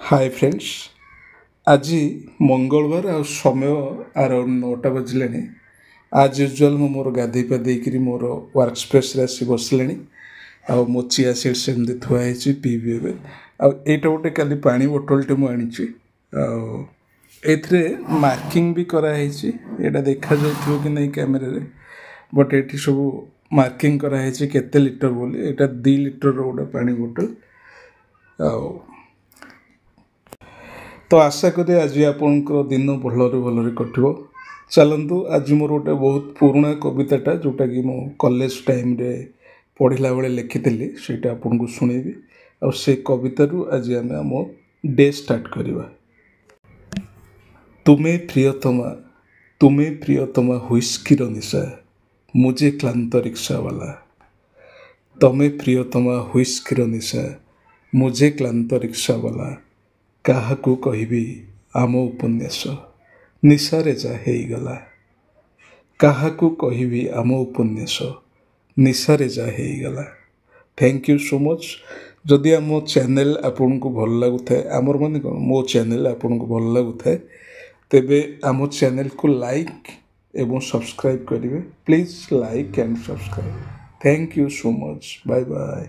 ହାଏ friends, ଆଜି ମଙ୍ଗଳବାର ଆଉ ସମୟ ଆରାଉଣ୍ଡ 9ଟା ବାଜିଲାଣି। ଆଜ୍ ୟୁଜୁଆଲ୍ ମୁଁ ମୋର ଗାଧୋଇ ପାଧେଇକିରି ମୋର ୱାର୍କ ସ୍ପେସ୍ରେ ଆସି ବସିଲେଣି ଆଉ ମୋ ଚିଆ ସିଡ଼୍ ସେମିତି ଥୁଆ ହେଇଛି, ପିଇବି ଏବେ। ଆଉ ଏଇଟା ଗୋଟେ କାଲି ପାଣି ବୋଟଲଟେ ମୁଁ ଆଣିଛି ଆଉ ଏଇଥିରେ ମାର୍କିଂ ବି କରାହେଇଛି। ଏଇଟା ଦେଖାଯାଉଥିବ କି ନାହିଁ କ୍ୟାମେରାରେ, ବଟ୍ ଏଇଠି ସବୁ ମାର୍କିଂ କରାହେଇଛି କେତେ ଲିଟର ବୋଲି। ଏଇଟା 2 ଲିଟରର ଗୋଟେ ପାଣି ବୋଟଲ। ଆଉ ତ ଆଶା କରେ ଆଜି ଆପଣଙ୍କର ଦିନ ଭଲରେ ଭଲରେ କଟିବ। ଚାଲନ୍ତୁ, ଆଜି ମୋର ଗୋଟେ ବହୁତ ପୁରୁଣା କବିତାଟା, ଯେଉଁଟାକି ମୁଁ କଲେଜ ଟାଇମ୍ରେ ପଢ଼ିଲା ବେଳେ ଲେଖିଥିଲି, ସେଇଟା ଆପଣଙ୍କୁ ଶୁଣେଇବି ଆଉ ସେ କବିତାରୁ ଆଜି ଆମେ ଆମ ଡେ ଷ୍ଟାର୍ଟ କରିବା। ତୁମେ ପ୍ରିୟତମା, ତୁମେ ପ୍ରିୟତମା ହୁଇସ୍କିର ନିଶା, ମୁଁ ଯେ କ୍ଳାନ୍ତ ରିକ୍ସାବାଲା। ତମେ ପ୍ରିୟତମା ହୁଇସ୍କିର ନିଶା, ମୁଁ ଯେ କ୍ଳାନ୍ତ ରିକ୍ସାବାଲା। କାହାକୁ କହିବି ଆମ ଉପନ୍ୟାସ, ନିଶାରେ ଯା ହେଇଗଲା। କାହାକୁ କହିବି ଆମ ଉପନ୍ୟାସ, ନିଶାରେ ଯା ହେଇଗଲା। Thank you so much. ଯଦି ଆମ ଚ୍ୟାନେଲ୍ ଆପଣଙ୍କୁ ଭଲ ଲାଗୁଥାଏ, ଆମର ମାନେ କ'ଣ, ମୋ ଚ୍ୟାନେଲ୍ ଆପଣଙ୍କୁ ଭଲ ଲାଗୁଥାଏ, ତେବେ ଆମ ଚ୍ୟାନେଲ୍କୁ ଲାଇକ୍ ଏବଂ ସବସ୍କ୍ରାଇବ୍ କରିବେ। Please like and subscribe. Thank you so much. Bye bye.